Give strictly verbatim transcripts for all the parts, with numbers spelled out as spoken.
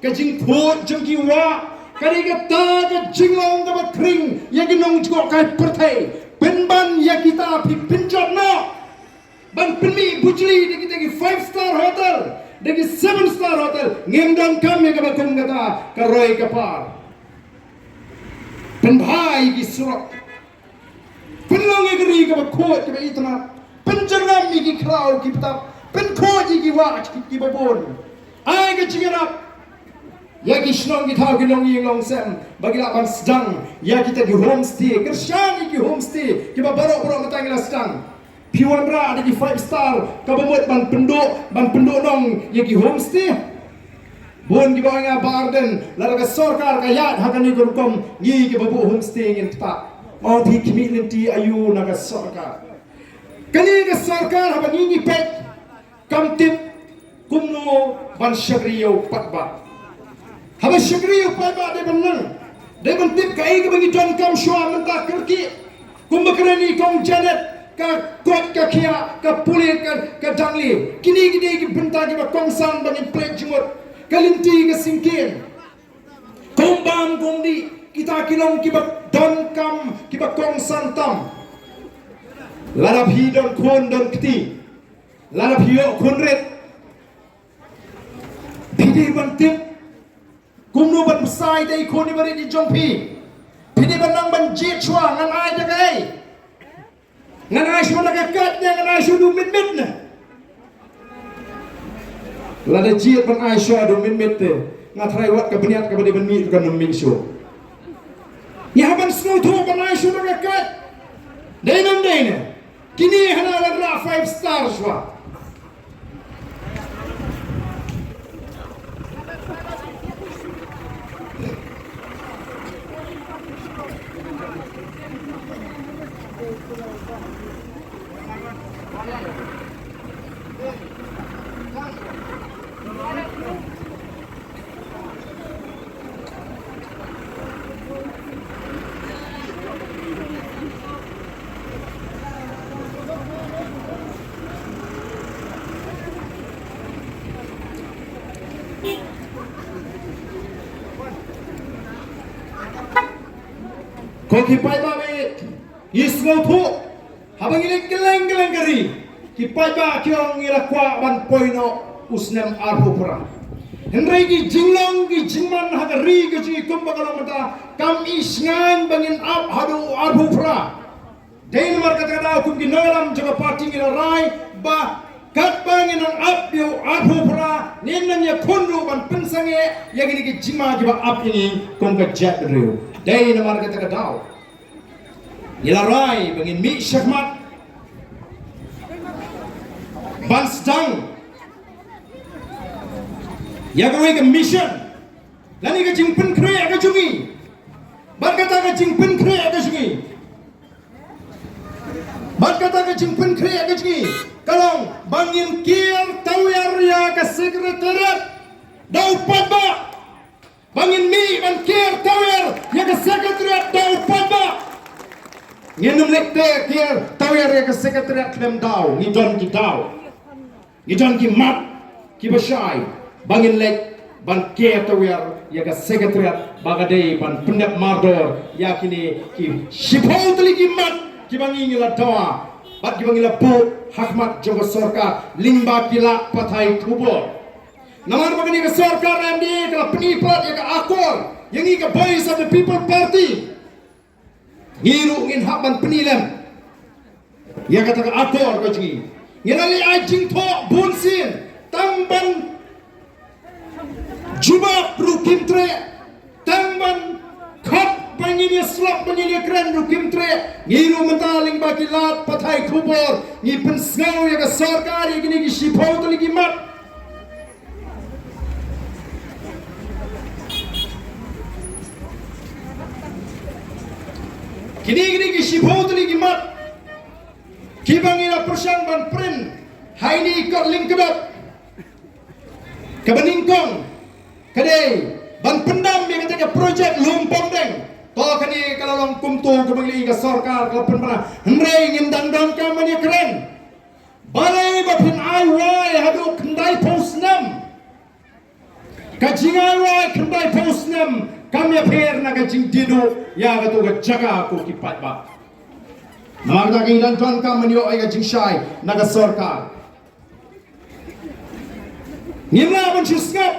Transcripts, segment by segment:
Ka jingkhuid jong ki wah ka dei kata ka jinglong kaba khring ïa ki nongjngohkai pyrthei. Pynban ïa kita phi pynjot noh ban pynmih bujli da kita ki five star hotel, da ki seven star hotel. Ngim donkam ïa kaba kum kata, ka roi ka par. Pynbha ïa ki surok. Pynlong ïa ka ri kaba khuid kaba itynnad. Pynjyrngam ïa ki khlaw ki btap. Pynkhuid ïa ki wah ki, kiba bun. Ai ka jingïarap ïa ki shnong ki thaw ki longïing longsem ba ki lah ban sdang ïa kita ki homestay. Kyrshan ïa ki homestay kiba baroh baroh mynta ngi la sdang. Phi wanrah da ki five star kaba mut ban pynduh, ban pynduh nong ïa ki homestay. Bun kiba ong ïa Bah Ardent, lada ka sorkar ka ïaid ha kane ka rukom, ngi kiba buh homestay ngin ktah. Ong phi khmih lynti aïu na ka sorkar. Kane ka sorkar haba ngi ngi peit, kam tip kumno ban shakri ïa u paidbah. Haba shakri ïa u paidbah dei ban nang, dei ban tip kaei kaba ngi donkam shuwa mynta kyrkieh. Kumba kren i Kong Janet, ka koit ka khiah, ka pule, ka, ka dangle. Kine ki dei ki bynta kiba kongsan ba ngin pynleit jingmut. Ka lynti ka syngkien. Kum bam kum dih, kita ki long kiba donkam, kiba kongsan tam. Lada phi don khun don kti, lada phi ïoh khun rit, phi dei ban tip kumno ban bsa ïa i khun iba rit i jong phi. Phi dei ban nang ban jied shuwa, ngan ai da kaei. Ngan ai shuwa da ka kait ne, ngan ai shuwa da u mitmit ne. Lada jied ban ai shuwa da u mitmit te, nga tharai wat ka bniat kaba dei ban mih ruh kan ym mih shuh. Ïa ban sngewthuh ban ai shuwa da ka kait. Dei ne ym dei ne. Kine hana la rah five star shuwa. Ko ki paidbah, ngi sngewthuh haba ngi leit kylleng kylleng ka ri, ki paidbah ki ong ngi la kwah ban poi noh u snem arphew phra. Hynrei ki jinglong ki jingman ha ka ri ka jong ngi kumba ka long mynta kam i shngaiñ ba ngin ap haduh u arphew phra. Dei namar kata ka daw kum ki nongïalam jong ka party ngi la rai ba katba ngin nang ap ïa u arphew phra, ngin nang ïakhun ruh ban pynsangeh ïa kine ki jingma kiba ap ïa ngi kum ka jaitbynriew. Dei namar kata ka daw ngi la rai ba ngin mih shakhmat ban sdang ïa kawei ka mission lane ka jingpynkhreh ka jong ngi. Bad kata ka jingpynkhreh ka jong ngi, bad kata ka jingpynkhreh ka jong ngi ka long ba ngin kiar tawiar ïa ka secretariat da u paidbah. Ba ngin mih ban kiar tawiar ïa ka secretariat da u paidbah. Ngin ym leit te kiar tawiar ïa ka secretariat khlem daw, ngi don ki daw. Ngi don ki mat kiba shai ba ngin leit ban kiar tawiar ïa ka secretariat ba ka dei ban pyndep mardor ïa kine ki shiphew tylli ki mat kiba ngi ngi la dawa bad kiba ngi la buh ha khmat jong ka sorkar lyngba ki lad pathai khubor. Namar ba kane ka sorkar M D A ka la pyni pat ïa ka akor ïa ngi ka Voice of the People Party. Ngi ruh ngin hap ban pyni lem ïa kata ka akor ka jong ngi. Ngi la leh ai jingthoh bun sien tang ban jubab ruh kim treh, tang ban khot ba ngin ïa slap ba ngin ïa kren ruh kim treh. Ngi ruh mynta lyngba ki lad pathai khubor ngi pynsngew ïa ka sorkar ïa kine ki shiphew tylli ki mat. Kine kine ki shiphew tylli ki mat kiba ngi la pyrshang ban print ha ine i kot lyngkdop. Kaba nyngkong ka dei ban pyndam ïa kata ka projek Lum Pongdeng. To kane ka la long kumto kaba ngi la ïohi ka sorkar ka la pynbna. Hynrei ngim dang donkam ban ïa kren. Balei ba phin ai wai haduh khyndai phew snem? Ka jingai wai khyndai phew snem kam ïapher na ka jingdie duh ïa kato ka jaka, ko ki paidbah. Namar kata ngi dang donkam ban ïoh ïa ka jingshai na ka sorkar. Ngim lah ban shu sngap.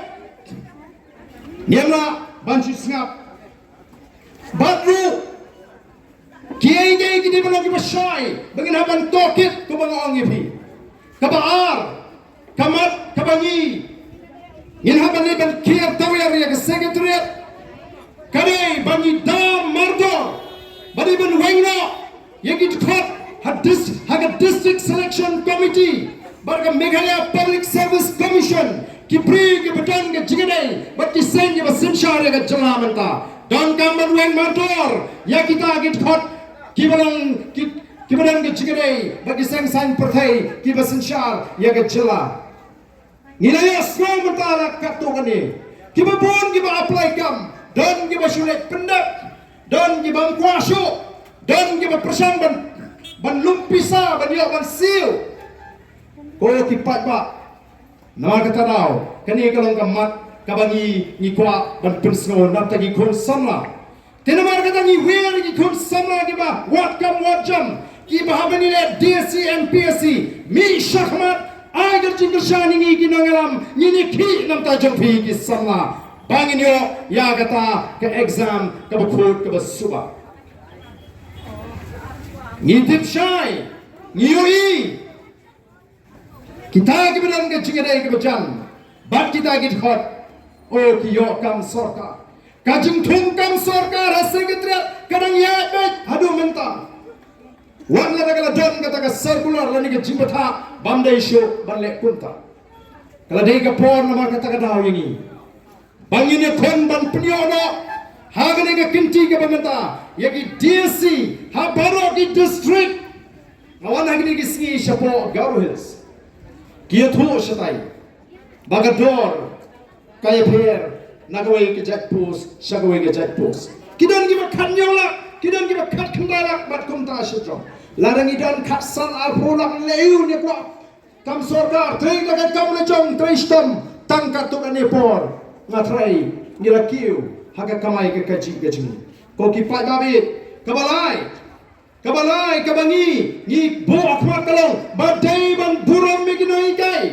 Ngim lah ban shu sngap. Bad ruh, kiei kiei ki dei ban long kiba shai ba ngin hap ban tohkit, kumba nga ong ïa phi. Kaba ar, ka mat kaba ngi, ngin hap ban leit ban kiar tawiar ïa ka Secretariat. Ka dei ba ngi dam mardor, ba dei ban weng noh ïa ki dkhot ha dis-, ha ka District Selection Committee bad ka Meghalaya Public Service Commission, ki briew kiba don ka jingïadei bad ki seng kiba synshar ïa ka jylla mynta. Donkam ban weng mardor ïa kita ki dkhot kiba long ki, kiba don ka jingïadei bad ki seng saiñ pyrthei kiba synshar ïa ka jylla. Ngi la ïohsngew mynta la katto katne. Kiba bun kiba apply kam, don kiba shu leit pyndep, don kiba ym kwah shuh, don kiba pyrshang ban, ban lum pisa ban ïoh ban siew. Ko ki paidbah, namar kata daw kane ka long ka mat kaba ngi, ngi kwah ban pynsngew na bynta ki khun samla. Te namar kata ngi wer ki khun samla kiba wad kam wad jam, kiba haba ngi leh D S C and P S C, mih shakhmat, ai ka jingkyrshan ïa ngi ki nongïalam, ngin ïakhih na bynta jong phi ki samla ba ngin ïoh ïa kata ka exam kaba khuid kaba suba. Ngi tip shai, ngi ïohi kita kiba don ka jingïadei kaba jan bad kita ki dkhot, o, ki ïoh kam sorkar. Ka jingthung kam sorkar ha Secretariat ka dang ïaid beit haduh mynta. Wat lada ka la don kata ka circular lane ka jingbatai bym dei shuh ban leh kumta. Ka la dei ka por namar kata ka daw ïa ngi ba ngin ïakhun ban pynïoh noh ha kane ka kynti kaba mynta ïa ki D S C ha baroh ki district. Nga wan ha kine ki sngi shapoh Garo Hills, ki ïathuh shatai ba ka dor ka ïapher na kawei ka jait post sha kawei ka jait post. Ki don kiba khathynñiew lak, ki don kiba khatkhyndai lak bad kumta shajrong. Lada ngi don khatsan arphew lak, lei un ïa kwah kam sorkar, trei da ka kam la jong, trei shitom tang katto katne por. Nga tharai ngi la kiew ha ka kamai ka kajih ka jong ngi. Ko ki paidbah, kaba lai, kaba lai kaba ngi, ngi buh khmat ka long ba dei ban burom ïa ki nonghikai.